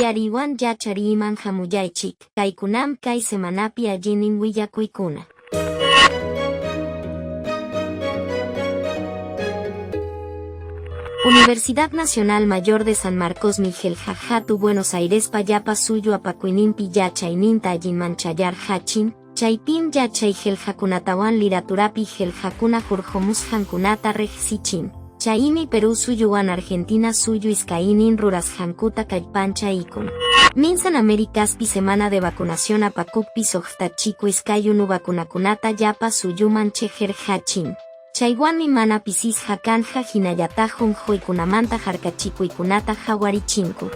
Yariwan yachariyman hamullaychik, kaykunam kay semanapi allinin willakuykuna. Universidad Nacional Mayor de San Marcos Miguel Jajatu Buenos Airespa llapa suyu apakuyninpi yachayninta allinman chayarqachin, chaypim yachay qillqakunatawan liraturapi qillqakuna hurqumusqankunata riqsichin. Chaymi Perú suyuwan Argentina suyu iskaynin rurasqankuta kallpanchaykun. Minsan Americaspi semana de vacunación apakuppi suqta chiku iskay unu vacunakunata llapa suyuman chiqirqachin. Chaywanmi mana pisisqa kanja hinallataq unquykunamanta harkachikuykunata hawarichinku.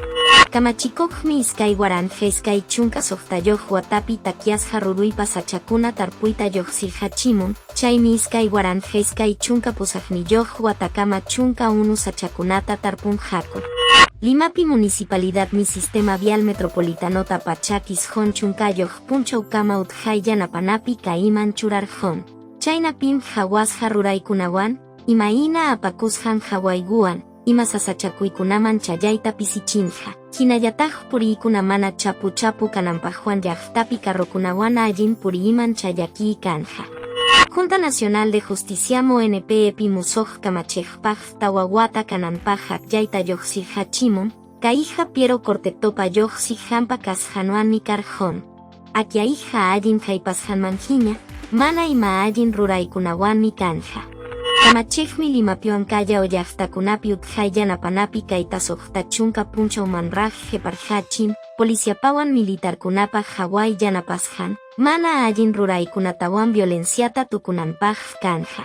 Kamachikuqmi 2026 watapi takyasqa ruruypa sachakuna tarpuyta lluqsirqachimun, chaymi 2028 watakama 11 sachakunata tarpunqaku. Limapi Municipalidadmi Sistema Vial Metropolitanota 190 punchawkama utqhay yanapanapi kayman churarqun. Chaynapim hawasqa ruraykunawan, imayna apakusqan hawayguwan, ima sasachakuykunaman chayayta pisichinqa. Hinallataq puriykuna mana chapu chapu kananpaqwan llaqtapi carrokunawan allin puriyman chayakiy kanja. Junta Nacional de Justiciam ONPEpi musuq kamachiqpaq tawa wata kananpaq akllayta lluqsirqachimun, kayqa Piero Cortetopa lluqsiq hampa kasqanwanmi karqun. Akyayqa allin haypasqanmanhiña, mana ima allin ruraykunawanmi kanja. Kamachiqmi Limapiwan Callao llaqtakunapi utqhay yanapanapi kayta 60 punchawmanraq qhiparqachin, policiapawan militarkunapaq haway yanapasqan, mana allin ruraykunatawan violenciata tukunanpaq kanja.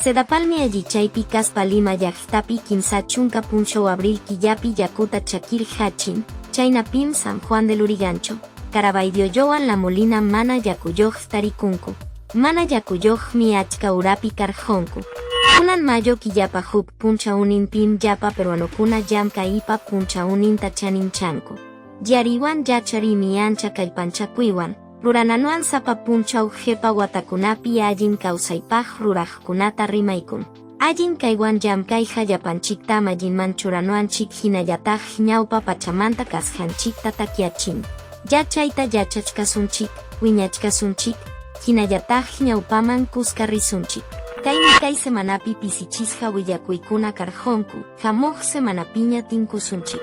Sedapalmi allichaypi kaspa Lima llaqtapi 30 punchaw abril killapi yakuta chakirqachin, chaynapim San Juan de Lurigancho, Carabaylloyowan La Molina mana yakuyuq tarikunku. Mana yakuyuqmi achka urapi karqunku. Kunan mayo killapa huk punchawninpim llapa peruanokuna llamk'aypa punchawninta chaninchanku. Yariwan yachariymi ancha kallpanchakuywan, rurananwan sapa punchaw qhipa watakunapi allin kawsaypaq ruraqkunata rimaykun. Allin kaywan llamk'ayqa llapanchiktam allinman churanwanchik hinallataq ñawpa pachamanta kasqanchikta takyachin. Yachayta yachachkasunchik, wiñachkasunchik, hinallataq ñawpaman kuska risunchik. Kaymi kay semanapi pisichisqa willakuykuna karqunku, hamuq semanapiña tinkusunchik.